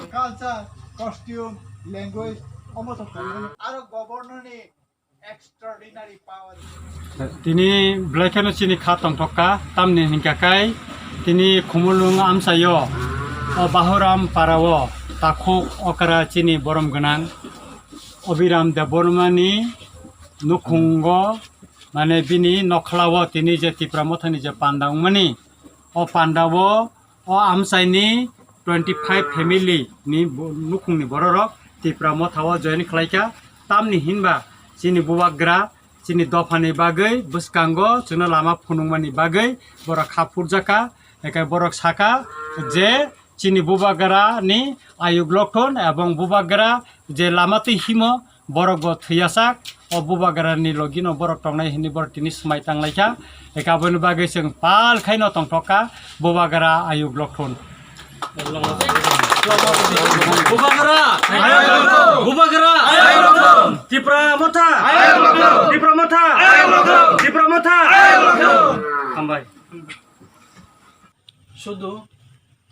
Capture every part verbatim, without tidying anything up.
Culture, costume, language, omo to aro governor ni extraordinary power. Tini belai kheno chini kha tongthok kha, tamni hinkha kai tini Khumulwng amchaio, o Bahuram parao takhuk okra chini borom gwnang Abhiram Debbarma ni nukhungo, mane bini nokhlao tini je Tipra Mothani je panda wngmani, o pandao o amchaini twenty five family ni bo-, nukhungni bororok Tipra Mothao join khlaikha. Tamni hinba chini bubagra chini dophani bagwi bwskango chwngno lama phunukmani bagwi borok kha phurjakha, hwnkhe borok sakha je chini bubagra ni ayuk lokthon ebong bubagra je lama twi himo borok bo thwiyasak, o bubagra ni logi no borok tongnai hinwi borok tini swmai tanglaikha. Eka aboni bagwi chwng pal khaino tongthokha bubagra ayuk lokthon. Bubagra! Bubagra! Tipra Motha! Tipra Motha! Tipra Motha! Hambai. Sudu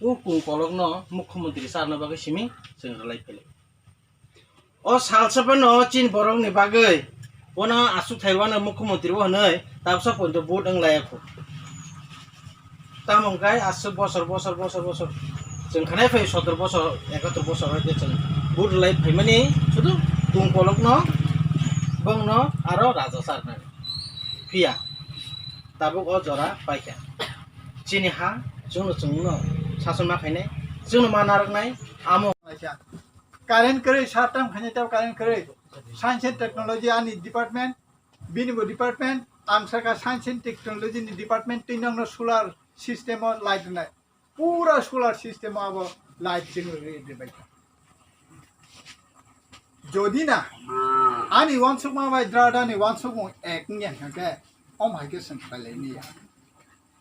o kung kolokno mukhyamantri charna bagwi simi chwng rwlai philai. O salsa phano chini borokni bagwi bono aswk thai wano mukhyamantri o hwnwi tabsa poito vote wng laiya kho. Tamo hwnkhe aswk bosor, bosor, bosor, bosor chwng khanai phai sotor bosor, ekator bosor hai khe chwng vote rwlai phaimani sudu kung kolokno bongno aro raja charnai. Phiya tabuk o jora paikha. Chini ha, chwngno, chwngno sason ma khainai, chwngno ma narwknai, amo. Current kwrwi, short term khainai tei current kwrwi. Science and technology ani department, bini bo department, ang sakha science and technology ni department tei nokno solar system o light rwnai. Pura solar system o abo light chwng rwi rwbaikha. Jodi na ani uansukma bai dra dra ni uansukmung ek wngya hwnkhe, om hai khe chwng khlai lai manya.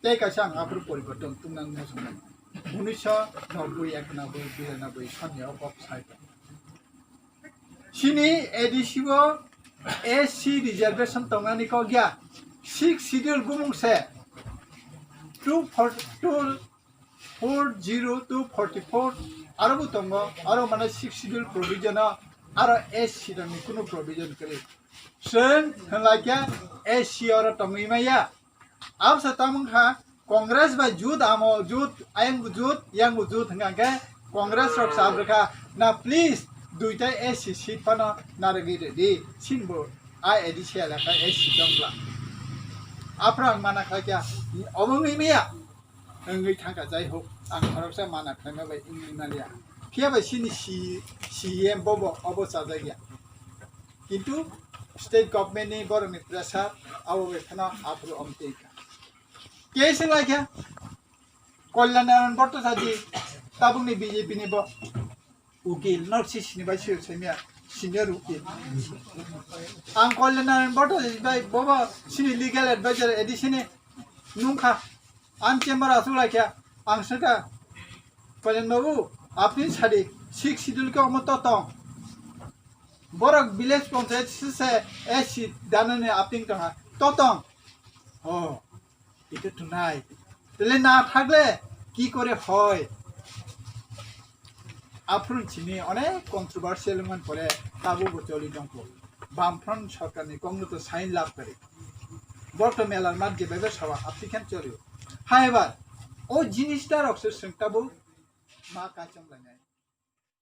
Tei kaisa ang aphuru poriborton tungna muchungnai. Unisho nobboi, ekanoboi, biranoboi soni o kok sai tong. Chini A D C o S C reservation tongnani kok ya. Sixth schedule bumung se two four, two four zero two forty four aro bo tongo, aro mane sixth schedule provision o aro S C rokni kunu provision kwrwi. Chwng hwnlai khe S C oro tongwi maya. Absa tamo wngkha Congress bai jut amo jut, ayang jut, yang jut hwnkha khe Congress rok sa bwkha na please duita S C seat phano narwgwi rwdi sinbo a A D C elaka S C tongla. Aphra ang mana khlai kha obo wngwi maya. Wngwi thangkha, jai hok, ang khoroksa mana khlaima bai wngwi maliya. Phiya bai chini C-, C E M bobo obo chajakya. Kintu state government ni borokni pressure abo bai phano aphuru omtwi kha. Case wnglaikha. Kalyan Naran Bhattacharjee tabukni B J P ni bo ukil, nok si sini bai sir semia, senior ukil. Ang Kalyan Naran Bhattacharjee bai bobo sini legal advisor A D C ni nungkha. Ang chamber aswk laikha, ang swngkha, "Kalyan babu, apni sadi sixth schedule ke omo totong. Borok village panchayat se S C danani apni tongha. Totong." Oh, itu tunai. Tele na thakle ki kore hoy? Aphuru chini onek controversial wngmani pore tabukbo choli tongkho. Bamfront sorkarni kokno to sign lab kwrwi. Borto melar mat je bebe sawa application choli. However, o jinis darok se swng tabuk ma kaichom lainai.